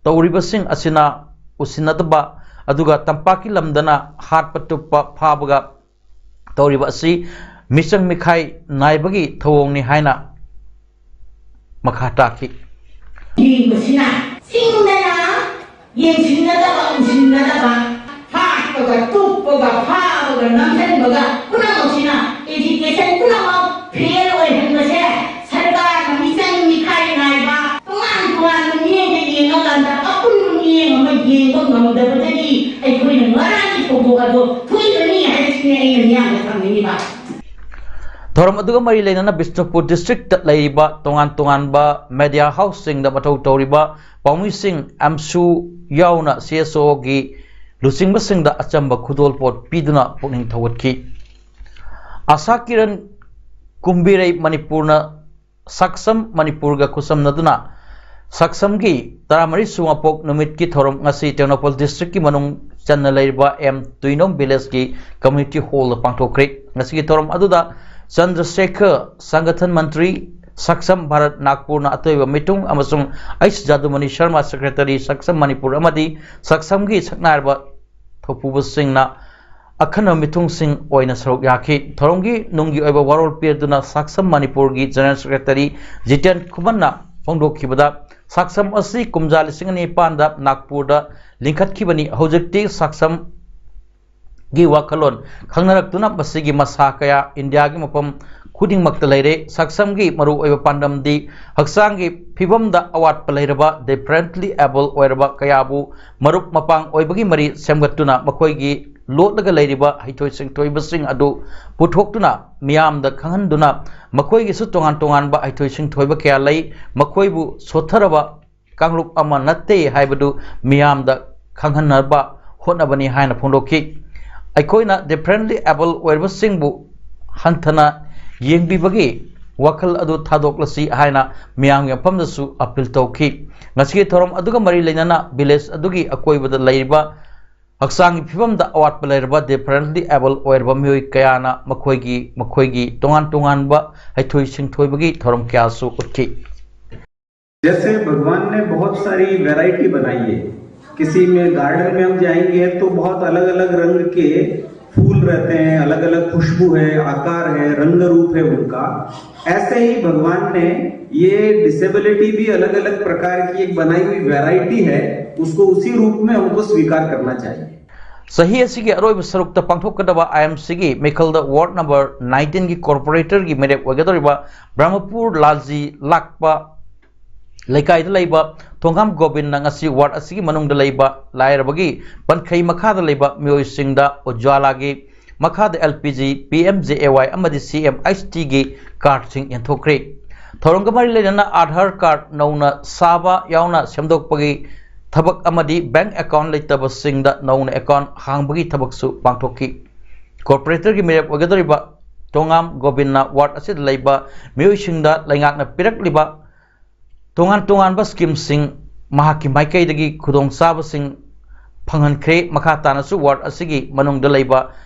ꯇꯧꯔꯤꯕꯁꯤꯡ ꯑꯁꯤꯅ ꯎꯁꯤꯟꯅꯗꯕ ꯑꯗꯨꯒ ꯇꯝꯄꯥꯛꯀꯤ ꯂꯝꯗꯅ ꯍꯥꯠꯄ ꯇꯨꯞꯄ ꯐꯥꯕꯒ ꯇꯧꯔꯤꯕ ꯑꯁꯤ ꯃꯤꯆꯪ ꯃꯤꯈꯥꯏ ꯅꯥꯏꯕꯒꯤ ꯊꯧꯑꯣꯡꯅꯤ ꯍꯥꯏꯅ ꯃꯈꯥ ꯇꯥꯈꯤ꯫ ꯌꯦꯡꯕꯁꯤꯅ ꯆꯤꯡꯗꯅ ꯌꯦꯡꯁꯤꯟꯅꯗꯕ, ꯎꯁꯤꯟꯅꯗꯕ, ꯍꯥꯠꯄꯒ, ꯇꯨꯞꯄꯒ, ꯐꯥꯕꯒ, ꯅꯝꯁꯤꯟꯕꯒ ꯄꯨꯝꯅꯃꯛꯁꯤꯅ education ꯄꯨꯝꯅꯃꯛ fail ꯑꯣꯏꯍꯟꯕꯁꯦ ꯁꯔꯀꯥꯔꯅ ꯃꯤꯆꯪ ꯃꯤꯈꯥꯏ ꯅꯥꯏꯕ, ꯇꯣꯉꯥꯟ ꯇꯣꯉꯥꯟꯕ ꯃꯤꯠꯌꯦꯡꯗ ꯌꯦꯡꯉꯀꯥꯟꯗ ꯑꯄꯨꯟꯕ ꯃꯤꯠꯌꯦꯡ ꯑꯃ ꯌꯦꯡꯕ ꯉꯝꯗꯕꯗꯒꯤ ꯑꯗꯨ ꯊꯣꯛꯏꯕꯅꯤ ꯍꯥꯏꯕꯁꯤꯅꯤ ꯑꯩꯅ ꯃꯤꯌꯥꯝꯗ ꯊꯝꯅꯤꯡꯉꯤꯕ꯫ ꯊꯧꯔꯝ ꯑꯗꯨꯒ ꯃꯔꯤ ꯂꯩꯅꯅ ꯕꯤꯁꯅꯨꯄꯨꯔ ꯗꯤꯁꯇ꯭ꯔꯤꯛꯇ ꯂꯩꯔꯤꯕ ꯇꯣꯉꯥꯟ ꯇꯣꯉꯥꯟꯕ ꯃꯦꯗꯤꯌꯥ ꯍꯥꯎꯁꯁꯤꯡꯗ ꯃꯊꯧ ꯇꯧꯔꯤꯕ ꯄꯥꯎꯃꯤꯁꯤꯡ ꯑꯦꯝꯁꯨ ꯌꯥꯎꯅ ꯁꯤ ꯑꯦꯁ ꯑꯣꯒꯤ ꯂꯨꯆꯤꯡꯕꯁꯤꯡꯗ ꯑꯆꯝꯕ ꯈꯨꯗꯣꯜꯄꯣꯠ ꯄꯤꯗꯨꯅ ꯄꯨꯛꯅꯤꯡ ꯊꯧꯒꯠꯈꯤ꯫ ꯑꯁꯥ ꯀꯤꯔꯟ ꯀꯨꯝꯕꯤꯔꯩ ꯃꯅꯤꯄꯨꯔꯅ ꯁꯛꯁꯝ ꯃꯅꯤꯄꯨꯔꯒ ꯈꯨꯠꯁꯝꯅꯗꯨꯅ ꯁꯛꯁꯝꯒꯤ ꯇꯔꯥꯃꯔꯤ ꯁꯨꯕ ꯃꯄꯣꯛ ꯅꯨꯃꯤꯠꯀꯤ ꯊꯧꯔꯝ ꯉꯁꯤ ꯇꯦꯡꯅꯧꯄꯜ ꯗꯤꯁꯇ꯭ꯔꯤꯛꯀꯤ ꯃꯅꯨꯡ ꯆꯟꯅ ꯂꯩꯔꯤꯕ ꯑꯦꯝ ꯇꯨꯏꯅꯣꯝ ꯚꯤꯂꯦꯖꯀꯤ ꯀꯝꯃ꯭ꯌꯨꯅꯤꯇꯤ ꯍꯣꯜꯗ ꯄꯥꯡꯊꯣꯛꯈ꯭ꯔꯦ꯫ ꯉꯁꯤꯒꯤ ꯊꯧꯔꯝ ꯑꯗꯨꯗ ꯆꯟꯗ꯭ꯔꯁꯦꯈꯔ ꯁꯪꯒꯊꯟ ꯃꯟꯇ꯭ꯔꯤ, ꯁꯛꯁꯝ ꯚꯥꯔꯠ ꯅꯥꯒꯄꯨꯔꯅ ꯑꯇꯣꯏꯕ ꯃꯤꯊꯨꯡ ꯑꯃꯁꯨꯡ ꯑꯩꯆ ꯖꯥꯗꯨꯃꯅꯤ ꯁꯔꯃ ꯁꯦꯀ꯭ꯔꯦꯇꯔꯤ ꯁꯛꯁꯝ ꯃꯅꯤꯄꯨꯔ ꯑꯃꯗꯤ ꯁꯛꯁꯝꯒꯤ ꯁꯛꯅꯥꯏꯔꯕ ꯊꯧꯄꯨꯕꯁꯤꯡꯅ ꯑꯈꯟꯅꯕ ꯃꯤꯊꯨꯡꯁꯤꯡ ꯑꯣꯏꯅ ꯁꯔꯨꯛ ꯌꯥꯈꯤ꯫ ꯊꯧꯔꯝꯒꯤ ꯅꯨꯡꯒꯤ ꯑꯣꯏꯕ ꯋꯥꯔꯣꯜ ꯄꯤꯗꯨꯅ ꯁꯛꯁꯝ ꯃꯅꯤꯄꯨꯔꯒꯤ ꯖꯦꯅꯔꯦꯜ ꯁꯦꯀ꯭ꯔꯦꯇꯔꯤ ꯖꯤꯇꯦꯟ ꯈꯨꯃꯟꯅ ꯐꯣꯡꯗꯣꯛꯈꯤꯕꯗ, ꯁꯛꯁꯝ ꯑꯁꯤ ꯀꯨꯝꯖꯥ ꯂꯤꯁꯤꯡ ꯑꯅꯤ ꯅꯤꯄꯥꯟꯗ ꯅꯥꯒꯄꯨꯔꯗ ꯂꯤꯡꯈꯠꯈꯤꯕꯅꯤ꯫ ꯍꯧꯖꯤꯛꯇꯤ ꯁꯛꯁꯝꯒꯤ ꯋꯥꯈꯜꯂꯣꯟ ꯈꯪꯅꯔꯛꯇꯨꯅ ꯃꯁꯤꯒꯤ ꯃꯁꯥ ꯀꯌꯥ ꯏꯟꯗꯤꯌꯥꯒꯤ ꯃꯐꯝ ꯈꯨꯗꯤꯡꯃꯛꯇ ꯂꯩꯔꯦ꯫ ꯁꯛꯁꯝꯒꯤ ꯃꯔꯨꯑꯣꯏꯕ ꯄꯥꯟꯗꯝꯗꯤ ꯍꯛꯆꯥꯡꯒꯤ ꯐꯤꯕꯝꯗ ꯑꯋꯥꯠꯄ ꯂꯩꯔꯕ, ꯗꯤꯐꯔꯦꯟꯠꯂꯤ ꯑꯦꯕꯜ ꯑꯣꯏꯔꯕ ꯀꯌꯥꯕꯨ ꯃꯔꯨꯞ ꯃꯄꯥꯡ ꯑꯣꯏꯕꯒꯤ ꯃꯔꯤ ꯁꯦꯝꯒꯠꯇꯨꯅ ꯃꯈꯣꯏꯒꯤ ꯂꯣꯠꯂꯒ ꯂꯩꯔꯤꯕ ꯍꯩꯊꯣꯏ ꯁꯤꯡꯊꯣꯏꯕꯁꯤꯡ ꯑꯗꯨ ꯄꯨꯊꯣꯛꯇꯨꯅ ꯃꯤꯌꯥꯝꯗ ꯈꯪꯍꯟꯗꯨꯅ ꯃꯈꯣꯏꯒꯤꯁꯨ ꯇꯣꯉꯥꯟ ꯇꯣꯉꯥꯟꯕ ꯍꯩꯊꯣꯏ ꯁꯤꯡꯊꯣꯏꯕ ꯀꯌꯥ ꯂꯩ, ꯃꯈꯣꯏꯕꯨ ꯁꯣꯠꯊꯔꯕ ꯀꯥꯡꯂꯨꯞ ꯑꯃ ꯅꯠꯇꯦ ꯍꯥꯏꯕꯗꯨ ꯃꯤꯌꯥꯝꯗ ꯈꯪꯍꯟꯅꯕ ꯍꯣꯠꯅꯕꯅꯤ ꯍꯥꯏꯅ ꯐꯣꯡꯗꯣꯛꯈꯤ꯫ ꯑꯩꯈꯣꯏꯅ ꯗꯤꯐꯔꯦꯟꯠꯂꯤ ꯑꯦꯕꯜ ꯑꯣꯏꯔꯕꯁꯤꯡꯕꯨ ꯍꯟꯊꯅ ꯌꯦꯡꯕꯤꯕꯒꯤ ꯋꯥꯈꯜ ꯑꯗꯨ ꯊꯥꯗꯣꯛꯂꯁꯤ ꯍꯥꯏꯅ ꯃꯤꯌꯥꯝꯒꯤ ꯃꯐꯝꯗꯁꯨ ꯑꯄꯤꯜ ꯇꯧꯈꯤ꯫ ꯉꯁꯤꯒꯤ ꯊꯧꯔꯝ ꯑꯗꯨꯒ ꯃꯔꯤ ꯂꯩꯅꯅ ꯚꯤꯂꯦꯖ ꯑꯗꯨꯒꯤ ꯑꯀꯣꯏꯕꯗ ꯂꯩꯔꯤꯕ ꯍꯛꯆꯥꯡꯒꯤ ꯐꯤꯕꯝꯗ ꯑꯋꯥꯠꯄ ꯂꯩꯔꯕ ꯗꯤꯐꯔꯦꯟꯠꯂꯤ ꯑꯦꯕꯜ ꯑꯣꯏꯔꯕ ꯃꯤꯑꯣꯏ ꯀꯌꯥꯅ ꯃꯈꯣꯏꯒꯤ ꯃꯈꯣꯏꯒꯤ ꯇꯣꯉꯥꯟ ꯇꯣꯉꯥꯟꯕ ꯍꯩꯊꯣꯏ ꯁꯤꯡꯊꯣꯏꯕꯒꯤ ꯊꯧꯔꯝ ꯀꯌꯥꯁꯨ ꯎꯠꯈꯤ꯫ जैसे भगवान ने बहुत सारी वैरायटी बनाई है, किसी में गार्डन में हम जाएंगे तो बहुत अलग अलग रंग के फूल रहते हैं, अलग अलग खुशबू है, आकार है, रंग रूप है उनका। ऐसे ही भगवान ने ये डिसेबिलिटी भी अलग अलग प्रकार की एक बनाई हुई वैरायटी है, उसको उसी रूप में हमको स्वीकार करना चाहिए। ꯆꯍꯤ ꯑꯁꯤꯒꯤ ꯑꯔꯣꯏꯕ ꯁꯔꯨꯛꯇ ꯄꯥꯡꯊꯣꯛꯀꯗꯕ ꯑꯥꯏ ꯑꯦꯝ ꯁꯤꯒꯤ ꯃꯤꯈꯜꯗ ꯋꯥꯔꯗ ꯅꯝꯕꯔ ꯅꯥꯏꯟꯇꯤꯟꯒꯤ ꯀꯣꯔꯄꯣꯔꯦꯇꯔꯒꯤ ꯃꯤꯔꯦꯞ ꯑꯣꯏꯒꯗꯧꯔꯤꯕ ꯕ꯭ꯔꯍꯃꯄꯨꯔ ꯂꯥꯜꯖꯤ ꯂꯥꯛꯄ ꯂꯩꯀꯥꯏꯗ ꯂꯩꯕ ꯊꯣꯡꯒꯥꯝ ꯒꯣꯕꯤꯟꯅ ꯉꯁꯤ ꯋꯥꯔꯗ ꯑꯁꯤꯒꯤ ꯃꯅꯨꯡꯗ ꯂꯩꯕ ꯂꯥꯏꯔꯕꯒꯤ ꯄꯟꯈꯩ ꯃꯈꯥꯗ ꯂꯩꯕ ꯃꯤꯑꯣꯏꯁꯤꯡꯗ ꯎꯖ꯭ꯋꯥꯂꯥꯒꯤ ꯃꯈꯥꯗ L P G, P M J A Y ꯑꯃꯗꯤ ꯁꯤ ꯑꯦꯝ ꯑꯩꯆ ꯇꯤꯒꯤ ꯀꯥꯔꯗꯁꯤꯡ ꯌꯦꯟꯊꯣꯛꯈ꯭ꯔꯦ꯫ ꯊꯧꯔꯝꯒ ꯃꯔꯤ ꯂꯩꯅꯅ ꯑꯥꯙꯥꯔ ꯀꯥꯔꯗ ꯅꯧꯅ ꯁꯥꯕ ꯌꯥꯎꯅ ꯁꯦꯝꯗꯣꯛꯄꯒꯤ ꯊꯕꯛ ꯑꯃꯗꯤ ꯕꯦꯡꯛ ꯑꯦꯀꯥꯎꯟ ꯂꯩꯇꯕꯁꯤꯡꯗ ꯅꯧꯅ ꯑꯦꯀꯥꯎꯟ ꯍꯥꯡꯕꯒꯤ ꯊꯕꯛꯁꯨ ꯄꯥꯡꯊꯣꯛꯈꯤ꯫ ꯀꯣꯔꯄꯣꯔꯦꯇꯔꯒꯤ ꯃꯤꯔꯦꯞ ꯑꯣꯏꯒꯗꯧꯔꯤꯕ ꯇꯣꯉꯥꯝ ꯒꯣꯕꯤꯟꯅ ꯋꯥꯔꯗ ꯑꯁꯤꯗ ꯂꯩꯕ ꯃꯤꯑꯣꯏꯁꯤꯡꯗ ꯂꯩꯉꯥꯛꯅ ꯄꯤꯔꯛꯂꯤꯕ ꯇꯣꯉꯥꯟ ꯇꯣꯉꯥꯟꯕ ꯁ꯭ꯀꯤꯝꯁꯤꯡ ꯃꯍꯥꯛꯀꯤ ꯃꯥꯏꯀꯩꯗꯒꯤ ꯈꯨꯗꯣꯡꯆꯥꯕꯁꯤꯡ ꯐꯪꯍꯟꯈ꯭ꯔꯦ꯫ ꯃꯈꯥ ꯇꯥꯅꯁꯨ ꯋꯥꯔꯗ ꯑꯁꯤꯒꯤ ꯃꯅꯨꯡꯗ ꯂꯩꯕ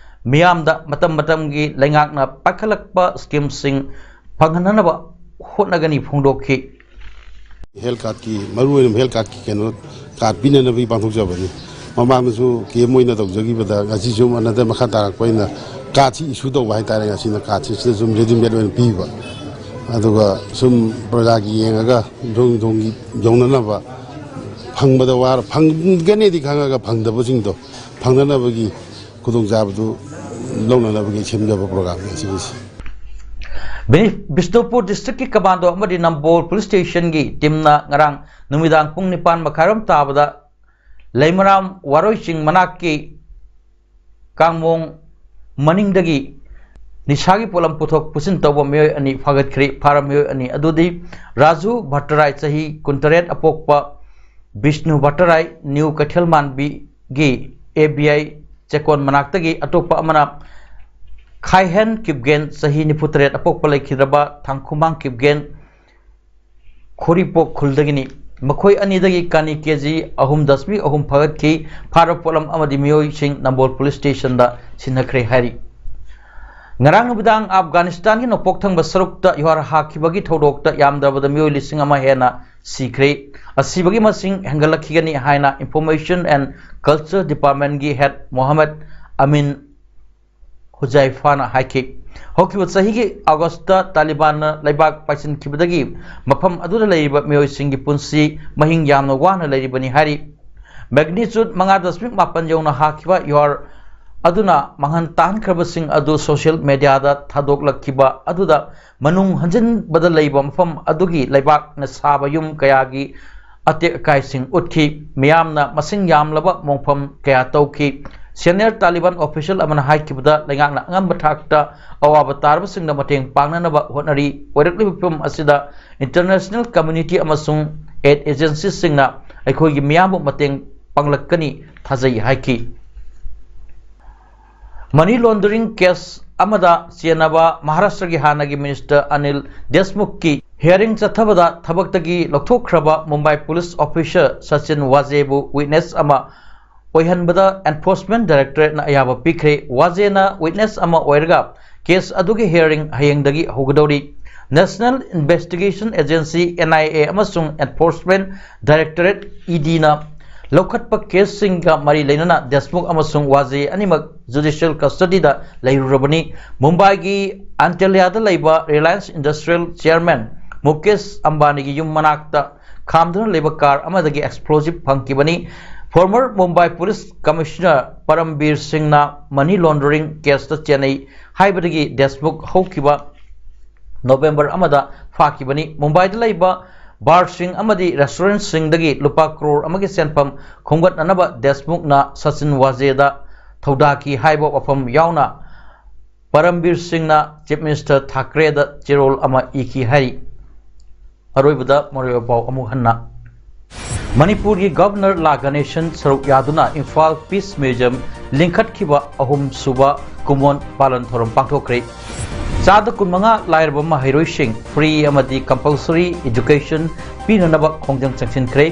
ꯃꯤꯌꯥꯝꯗ ꯃꯇꯝ ꯃꯇꯝꯒꯤ ꯂꯩꯉꯥꯛꯅ ꯄꯥꯏꯈꯠꯂꯛꯄ ꯁ꯭ꯀꯤꯝꯁꯤꯡ ꯐꯪꯍꯟꯅꯅꯕ ꯍꯣꯠꯅꯒꯅꯤ ꯐꯣꯡꯗꯣꯛꯈꯤ꯫ ꯍꯦꯜꯊ ꯀꯥꯔꯗꯀꯤ, ꯃꯔꯨꯑꯣꯏꯅ ꯍꯦꯜꯊ ꯀꯥꯔꯗꯀꯤ ꯀꯩꯅꯣ, ꯀꯥꯔꯗ ꯄꯤꯅꯅꯕꯒꯤ ꯄꯥꯡꯊꯣꯛꯆꯕꯅꯤ꯫ ꯃꯃꯥꯡꯗꯁꯨ ꯀꯦꯝ ꯑꯣꯏꯅ ꯇꯧꯖꯈꯤꯕꯗ ꯉꯁꯤꯁꯨ ꯑꯅꯗ ꯃꯈꯥ ꯇꯥꯔꯛꯄ ꯑꯣꯏꯅ ꯀꯥꯔꯗꯁꯤ ꯏꯁꯨ ꯇꯧꯕ ꯍꯥꯏꯇꯥꯔꯦ꯫ ꯉꯁꯤꯅ ꯀꯥꯔꯗꯁꯤ ꯁꯤꯗ ꯁꯨꯝ ꯔꯦꯗꯤꯃꯦꯗ ꯑꯣꯏꯅ ꯄꯤꯕ, ꯑꯗꯨꯒ ꯁꯨꯝ ꯄ꯭ꯔꯖꯥꯒꯤ ꯌꯦꯡꯉꯒ ꯌꯨꯝꯊꯣꯡ ꯌꯨꯝꯊꯣꯡꯒꯤ ꯌꯧꯅꯅꯕ, ꯐꯪꯕꯗ ꯋꯥꯔ ꯐꯪꯒꯅꯤꯗꯤ ꯈꯪꯉꯒ ꯐꯪꯗꯕꯁꯤꯡꯗꯣ ꯐꯪꯅꯅꯕꯒꯤ ꯈꯨꯗꯣꯡꯆꯥꯕꯗꯨ ꯂꯧꯅꯅꯕꯒꯤ ꯁꯦꯝꯖꯕ ꯄ꯭ꯔꯣꯒ꯭ꯔꯥꯝꯅꯤ ꯑꯁꯤꯒꯤꯁꯤ꯫ ꯕꯤ-, ꯕꯤꯁꯅꯨꯄꯨꯔ ꯗꯤꯁꯇ꯭ꯔꯤꯛꯀꯤ ꯀꯃꯥꯟꯗꯣ ꯑꯃꯗꯤ ꯅꯝꯕꯣꯜ ꯄꯨꯂꯤꯁ ꯁ꯭ꯇꯦꯁꯟꯒꯤ ꯇꯤꯝꯅ ꯉꯔꯥꯡ ꯅꯨꯃꯤꯗꯥꯡ ꯄꯨꯡ ꯅꯤꯄꯥꯟ ꯃꯈꯥꯏꯔꯣꯝ ꯇꯥꯕꯗ ꯂꯩꯃꯔꯥꯝ ꯋꯥꯔꯣꯏ ꯆꯤꯡ ꯃꯅꯥꯛꯀꯤ ꯀꯥꯡꯃꯣꯡ ꯃꯅꯤꯡꯗꯒꯤ ꯅꯤꯁꯥꯒꯤ ꯄꯣꯠꯂꯝ ꯄꯨꯊꯣꯛ ꯄꯨꯁꯤꯟ ꯇꯧꯕ ꯃꯤꯑꯣꯏ ꯑꯅꯤ ꯐꯥꯒꯠꯈ꯭ꯔꯦ꯫ ꯐꯥꯔꯕ ꯃꯤꯑꯣꯏ ꯑꯅꯤ ꯑꯗꯨꯗꯤ ꯔꯥꯖꯨ ꯚꯠꯇꯔꯥꯏ, ꯆꯍꯤ ꯀꯨꯟꯇꯔꯦꯠ, ꯑꯄꯣꯛꯄ ꯕꯤꯁꯅꯨ ꯚꯠꯇꯔꯥꯏ, ꯅ꯭ꯌꯨ ꯀꯩꯊꯦꯜ ꯃꯥꯟꯕꯤꯒꯤ ꯑꯦ ꯕꯤ ꯑꯥꯏ ꯆꯦꯛꯀꯣꯟ ꯃꯅꯥꯛꯇꯒꯤ, ꯑꯇꯣꯞꯄ ꯑꯃꯅ ꯈꯥꯏꯍꯦꯟ ꯀꯤꯞꯒꯦꯟ, ꯆꯍꯤ ꯅꯤꯐꯨꯇꯔꯦꯠ, ꯑꯄꯣꯛꯄ ꯂꯩꯈꯤꯗ꯭ꯔꯕ ꯊꯥꯡꯈꯨꯃꯥꯡ ꯀꯤꯞꯒꯦꯟ, ꯈꯣꯔꯤꯄꯣꯛ ꯈꯨꯜꯗꯒꯤꯅꯤ꯫ ꯃꯈꯣꯏ ꯑꯅꯤꯗꯒꯤ ꯀꯥꯅꯤ ꯀꯦ ꯖꯤ ꯑꯍꯨꯝ ꯗꯁꯃꯤꯛ ꯑꯍꯨꯝ ꯐꯥꯒꯠꯈꯤ꯫ ꯐꯥꯔꯕ ꯄꯣꯠꯂꯝ ꯑꯃꯗꯤ ꯃꯤꯑꯣꯏꯁꯤꯡ ꯅꯝꯕꯣꯜ ꯄꯨꯂꯤꯁ ꯁ꯭ꯇꯦꯁꯟꯗ ꯁꯤꯟꯅꯈ꯭ꯔꯦ ꯍꯥꯏꯔꯤ꯫ ꯉꯔꯥꯡ ꯅꯨꯃꯤꯗꯥꯡ ꯑꯐꯒꯥꯅꯤꯁꯇꯥꯟꯒꯤ ꯅꯣꯡꯄꯣꯛ ꯊꯪꯕ ꯁꯔꯨꯛꯇ ꯌꯨꯍꯥꯔ ꯍꯥꯈꯤꯕꯒꯤ ꯊꯧꯗꯣꯛꯇ ꯌꯥꯝꯗ꯭ꯔꯕꯗ ꯃꯤꯑꯣꯏ ꯂꯤꯁꯤꯡ ꯑꯃ ꯍꯦꯟꯅ ꯁꯤꯈ꯭ꯔꯦ꯫ ꯑꯁꯤꯕꯒꯤ ꯃꯁꯤꯡ ꯍꯦꯟꯒꯠꯂꯛꯈꯤꯒꯅꯤ ꯍꯥꯏꯅ Information and Culture Departmentꯀꯤ head Mohammad ꯑꯃꯤꯟ ꯍꯨꯖꯥꯏꯐꯥꯅ ꯍꯥꯏꯈꯤ꯫ ꯍꯧꯈꯤꯕ ꯆꯍꯤꯒꯤ ꯑꯥꯒꯁꯇ ꯇꯥꯂꯤꯕꯥꯟꯅ ꯂꯩꯕꯥꯛ ꯄꯥꯏꯁꯤꯟꯈꯤꯕꯗꯒꯤ ꯃꯐꯝ ꯑꯗꯨꯗ ꯂꯩꯔꯤꯕ ꯃꯤꯑꯣꯏꯁꯤꯡꯒꯤ ꯄꯨꯟꯁꯤ ꯃꯍꯤꯡ ꯌꯥꯝꯅ ꯋꯥꯅ ꯂꯩꯔꯤꯕꯅꯤ ꯍꯥꯏꯔꯤ꯫ Magnitude ꯃꯉꯥ ꯗꯁꯃꯤꯛ ꯃꯥꯄꯟ ꯌꯧꯅ ꯍꯥꯈꯤꯕ ꯌꯨꯍꯥꯔ ꯑꯗꯨꯅ ꯃꯥꯡꯍꯟ ꯇꯥꯍꯟꯈ꯭ꯔꯕꯁꯤꯡ ꯑꯗꯨ social media ꯗ ꯊꯥꯗꯣꯛꯂꯛꯈꯤꯕ ꯑꯗꯨꯗ ꯃꯅꯨꯡ ꯍꯟꯖꯤꯟꯕꯗ ꯂꯩꯕ ꯃꯐꯝ ꯑꯗꯨꯒꯤ ꯂꯩꯕꯥꯛꯅ ꯁꯥꯕ ꯌꯨꯝ ꯀꯌꯥꯒꯤ ꯑꯇꯦꯛ ꯑꯀꯥꯏꯁꯤꯡ ꯎꯠꯈꯤ꯫ ꯃꯤꯌꯥꯝꯅ ꯃꯁꯤꯡ ꯌꯥꯝꯂꯕ ꯃꯣꯡꯐꯝ ꯀꯌꯥ ꯇꯧꯈꯤ꯫ Senior Taliban official ꯑꯃꯅ ꯍꯥꯏꯈꯤꯕꯗ, ꯂꯩꯉꯥꯛꯅ ꯑꯉꯝꯕ ꯊꯥꯛꯇ ꯑꯋꯥꯕ ꯇꯥꯔꯕꯁꯤꯡꯗ ꯃꯇꯦꯡ ꯄꯥꯡꯅꯅꯕ ꯍꯣꯠꯅꯔꯤ꯫ ꯑꯣꯏꯔꯛꯂꯤꯕ ꯐꯤꯕꯝ ꯑꯁꯤꯗ international community ꯑꯃꯁꯨꯡ aid agency ꯁꯤꯡꯅ ꯑꯩꯈꯣꯏꯒꯤ ꯃꯤꯌꯥꯝꯕꯨ ꯃꯇꯦꯡ ꯄꯥꯡꯂꯛꯀꯅꯤ ꯊꯥꯖꯩ ꯍꯥꯏꯈꯤ꯫ Money laundering case ꯑꯃꯗ ꯆꯦꯟꯅꯕ ꯃꯍꯥꯔꯥꯁꯇ꯭ꯔꯒꯤ ꯍꯥꯟꯅꯒꯤ minister ꯑꯅꯤꯜ ꯗꯦꯁꯃꯨꯈꯀꯤ hearing ꯆꯠꯊꯕꯗ ꯊꯕꯛꯇꯒꯤ ꯂꯧꯊꯣꯛꯈ꯭ꯔꯕ Mumbai police officer Sachin ꯋꯥꯖꯦꯕꯨ witness ꯑꯃ ꯑꯣꯏꯍꯟꯕꯗ enforcement directorate ꯅ ꯑꯌꯥꯕ ꯄꯤꯈ꯭ꯔꯦ꯫ ꯋꯥꯖꯦꯅ witness ꯑꯃ ꯑꯣꯏꯔꯒ case ꯑꯗꯨꯒꯤ hearing ꯍꯌꯦꯡꯗꯒꯤ ꯍꯧꯒꯗꯧꯔꯤ꯫ National Investigation Agency, N I A, ꯑꯃꯁꯨꯡ enforcement directorate, E D ꯅ ꯂꯧꯈꯠꯄ case ꯁꯤꯡꯒ ꯃꯔꯤ ꯂꯩꯅꯅ ꯗꯦꯁꯃꯨꯈ ꯑꯃꯁꯨꯡ ꯋꯥꯖꯦ ꯑꯅꯤꯃꯛ judicial custody ꯗ ꯂꯩꯔꯨꯔꯕꯅꯤ꯫ ꯃꯨꯝꯕꯥꯏꯒꯤ ꯑꯟꯇꯦꯂꯤꯌꯥꯗ ꯂꯩꯕ Reliance Industrial chairman ꯃꯨꯀꯦꯁ ꯑꯝꯕꯥꯅꯤꯒꯤ ꯌꯨꯝ ꯃꯅꯥꯛꯇ ꯈꯥꯝꯗꯨꯅ ꯂꯩꯕ car ꯑꯃꯗꯒꯤ explosive ꯐꯪꯈꯤꯕꯅꯤ꯫ Former Mumbai Police Commissioner ꯄꯔꯝꯕꯤꯔ ꯁꯤꯡꯅ money laundering case ꯇ ꯆꯦꯟꯅꯩ ꯍꯥꯏꯕꯗꯒꯤ ꯗꯦꯁꯃꯨꯈ ꯍꯧꯈꯤꯕ November ꯑꯃꯗ ꯐꯥꯈꯤꯕꯅꯤ꯫ ꯃꯨꯝꯕꯥꯏꯗ ꯂꯩꯕ bar ꯁꯤꯡ ꯑꯃꯗꯤ restaurant ꯁꯤꯡꯗꯒꯤ ꯂꯨꯄꯥ crore ꯑꯃꯒꯤ ꯁꯦꯟꯐꯝ ꯈꯣꯝꯒꯠꯅꯅꯕ ꯗꯦꯁꯃꯨꯈꯅ ꯁꯆꯤꯟ ꯋꯥꯖꯦꯗ ꯊꯧꯗꯥꯈꯤ ꯍꯥꯏꯕ ꯋꯥꯐꯝ ꯌꯥꯎꯅ ꯄꯔꯝꯕꯤꯔ ꯁꯤꯡꯅ Chief Minister ꯊꯥꯀ꯭ꯔꯦꯗ ꯆꯦꯔꯣꯜ ꯑꯃ ꯏꯈꯤ ꯍꯥꯏꯔꯤ꯫ ꯑꯔꯣꯏꯕꯗ ꯃꯔꯨꯑꯣꯏꯕ ꯄꯥꯎ ꯑꯃꯨꯛ ꯍꯟꯅ꯫ ꯃꯅꯤꯄꯨꯔꯒꯤ Governor ꯂꯥ ꯒꯅꯦꯁꯟ ꯁꯔꯨꯛ ꯌꯥꯗꯨꯅ ꯏꯝꯐꯥꯜ Peace Museum ꯂꯤꯡꯈꯠꯈꯤꯕ ꯑꯍꯨꯝ ꯁꯨꯕ ꯀꯨꯃꯣꯟ ꯄꯥꯂꯟ ꯊꯧꯔꯝ ꯄꯥꯡꯊꯣꯛꯈ꯭ꯔꯦ꯫ ꯆꯥꯗ ꯀꯨꯟꯃꯉꯥ ꯂꯥꯏꯔꯕ ꯃꯍꯩꯔꯣꯏꯁꯤꯡ free ꯑꯃꯗꯤ compulsory education ꯄꯤꯅꯅꯕ ꯈꯣꯡꯖꯪ ꯆꯪꯁꯤꯟꯈ꯭ꯔꯦ꯫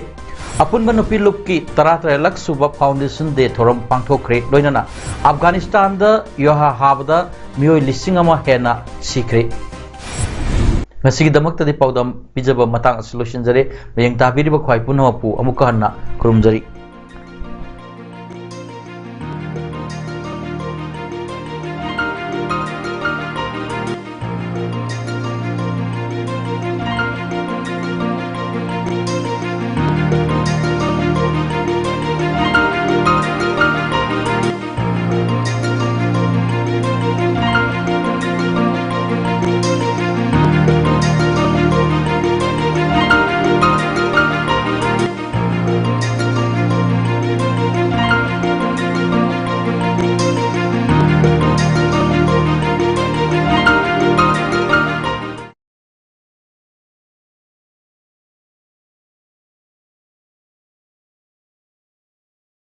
ꯑꯄꯨꯟꯕ ꯅꯨꯄꯤ ꯂꯨꯞꯀꯤ ꯇꯔꯥꯇꯔꯦꯠꯂꯛ ꯁꯨꯕ Foundation Day ꯊꯧꯔꯝ ꯄꯥꯡꯊꯣꯛꯈ꯭ꯔꯦ꯫ ꯂꯣꯏꯅꯅ ꯑꯐꯒꯥꯅꯤꯁꯇꯥꯟꯗ ꯌꯣꯍꯥ ꯍꯥꯕꯗ ꯃꯤꯑꯣꯏ ꯂꯤꯁꯤꯡ ꯑꯃ ꯍꯦꯟꯅ ꯁꯤꯈ꯭ꯔꯦ꯫ ꯉꯁꯤꯒꯤꯗꯃꯛꯇꯗꯤ ꯄꯥꯎꯗꯝ ꯄꯤꯖꯕ ꯃꯇꯥꯡ ꯑꯁꯤ ꯂꯣꯏꯁꯤꯟꯖꯔꯦ꯫ ꯃꯌꯦꯡ ꯇꯥꯕꯤꯔꯤꯕ ꯈ꯭ꯋꯥꯏ ꯄꯨꯝꯅꯃꯛꯄꯨ ꯑꯃꯨꯛꯀ ꯍꯟꯅ ꯈꯨꯔꯨꯝꯖꯔꯤ꯫